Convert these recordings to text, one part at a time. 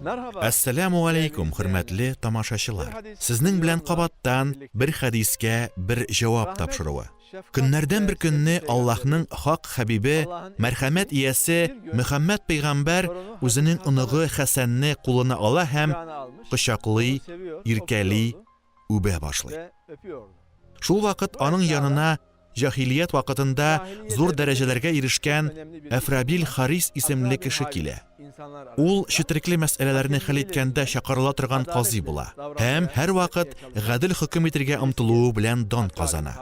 Әссәләмү алейкум, хөрмәтле тамашачылар. Сезнең белән кабаттан бер хәдискә бер җавап тапшыруы. Көннәрдән бер көнне Аллаһның хак хәбибе, мәрхәмәт иясе Мөхәммәд пәйгамбәр үзенең оныгы Хәсәнне кулына ала һәм кочаклый, иркәли, үбә башлый. Шул вакыт аның янына җаһилият вакытында зур дәрәҗәләргә ирешкән Әфрабил Харис исемле кеше килә. Ул четерекле мәсьәләләрне хәл иткәндә чакырыла торган казый була һәм һәрвакыт гадел хөкем итергә омтылуы белән дан казана.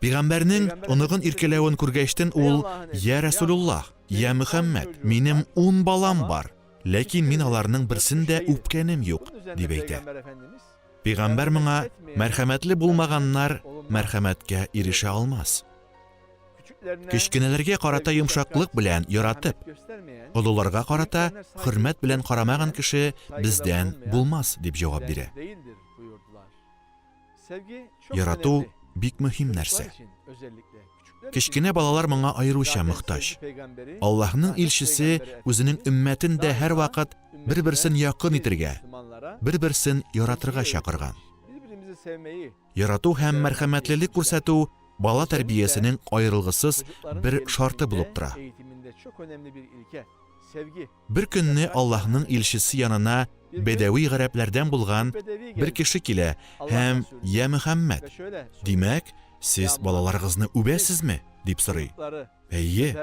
Пигамбәрнең оныгын иркәләвен күргәчтен ул, Йә Рәсүлуллаһ, йә Мөхәммәд, минем ун балам бар, ләкин мин аларның берсен дә үпкәнем юк, дип әйтә. Пигамбәр моңа, Мәрхәмәтле булмаганнар мәрхәмәткә ирешә алмас. Кечкенәләргә карата йомшаклык белән яратып, олыларга карата хөрмәт белән карамаган кеше бездән булмас, дип җавап бирә. Ярату бик мөһим нәрсә. Кечкенә балалар моңа аеруча мохтаҗ. Аллаһның илчесе үзенең өммәтен дә һәрвакыт бер-берсен якын итергә, бер-берсен яратырга чакырган. Ярату һәм мәрхәмәтлелек күрсәтү бала тәрбиясенең аерылгысыз бер шарты булып тора. Бер көнне Аллаһның илчесе янына бәдәви гарәпләрдән булган бер кеше килә һәм, Йә Мөхәммәд, димәк, сез балаларыгызны үбәсезме? дип сорый. Әйе,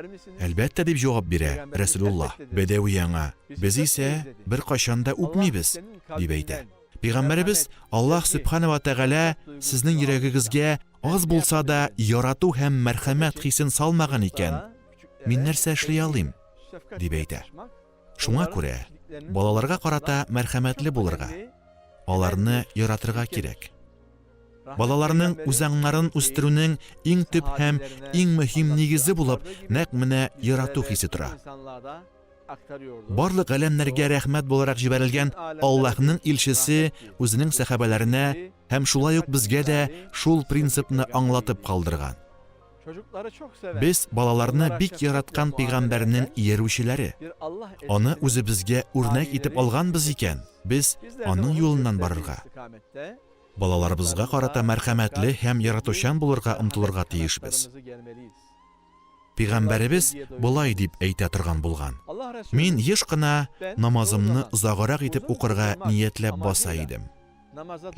әлбәттә, дип җавап бирә Рәсүлуллаһ. Бәдәви аңа, Без исә беркайчан да үпмибез, дип әйтә. Пәйгамбәребез, Аллаһ Сөбханә вә Тәгалә сезнең йөрәгегезгә аз булса да ярату һәм мәрхәмәт хисен салмаган икән, мин нәрсә эшли алыйм? дип әйтә. Шуңа күрә балаларга карата мәрхәмәтле булырга, аларны яратырга кирәк. Балаларның үзаңнарын үстерүнең иң төп һәм иң мөһим нигезе булып нәкъ менә ярату хисе тора. Барлык галәмнәргә рәхмәт буларак җибәрелгән Аллаһның илчесе үзенең сәхабәләренә һәм шулай ук безгә дә шул принципны аңлатып калдырган. Без балаларны бик яраткан пәйгамбәрнең иярүчеләре. Аны үзебезгә үрнәк итеп алганбыз икән, без аның юлыннан барырга, балаларыбызга карата мәрхәмәтле һәм яратучан булырга омтылырга тиешбез. Пәйгамбәребез болай дип әйтә торган булган, Мин еш кына намазымны озаграк итеп укырга ниятләп баса идем.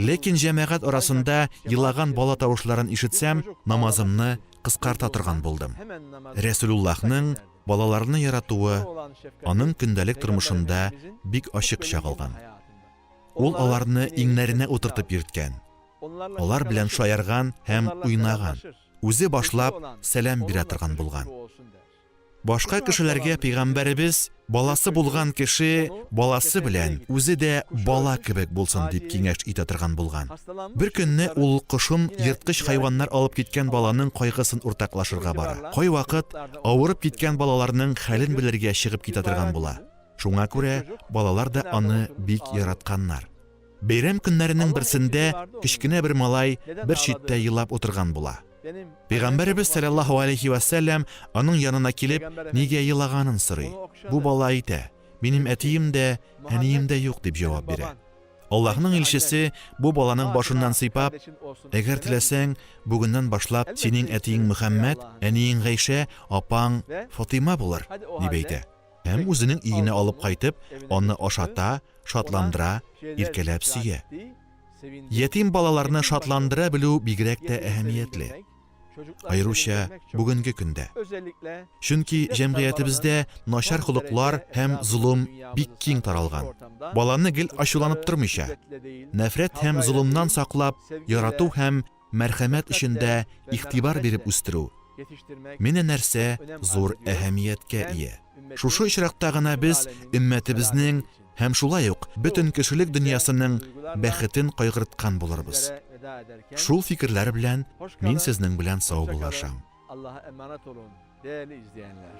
Ләкин җәмәгать арасында елаган бала тавышларын ишетсәм, намазымны кыскарта торган булдым. Рәсүлуллаһның балаларны яратуы аның көндәлек тормышында бик ачык чагылган. Ул аларны иңнәренә утыртып йөрткән, алар белән шаярган һәм уйнаган, үзе башлап сәлам бирә торган булган. Башка кешеләргә пәйгамбәребез баласы булган кеше баласы белән үзе дә бала кебек булсын дип киңәш итә торган булган. Бер көнне ул кошын ерткыч хайваннар алып киткән баланың кайгысын уртаклашырга бара. Кайвакыт авырып киткән балаларның хәлен белергә чыгып китә торган була. Шуңа күрә балалар да аны бик яратканнар. Бәйрәм көннәренең берсендә кечкенә бер малай бер читтә елап утырган була. Пәйгамбәребез салләллаһу алейһи вә сәлләм аның янына килеп, нигә елаганын сорый. Бу бала әйтә, Минем әтием дә, әнием дә юк, дип җавап бирә. Аллаһның илчесе бу баланың башыннан сыйпап, Әгәр теләсәң, бүгеннән башлап синең әтиең Мөхәммәд, әниең Гайшә, апаң Фатыйма булыр, дип әйтә. Һәм үзенең өенә алып кайтып, аны ашата, шатландыра, иркәләп сөя. Ятим балаларны шатландыра белү бигрәк тә әһәмиятле. Аеруча бүгенге көндә. Чөнки җәмгыятебездә начар холыклар һәм золым бик киң таралган. Баланы гел ачуланып тормыйча, нәфрәт һәм золымнан саклап, ярату һәм мәрхәмәт эчендә игътибар биреп үстерү, менә нәрсә зур әһәмияткә ия. Шушы очракта гына без өммәтебезнең һәм шулай ук бөтен кешелек дөньясының бәхетен кайгырткан булырбыз. Шул фикерләр белән мин сезнең белән саубуллашам. Değerli izleyenler.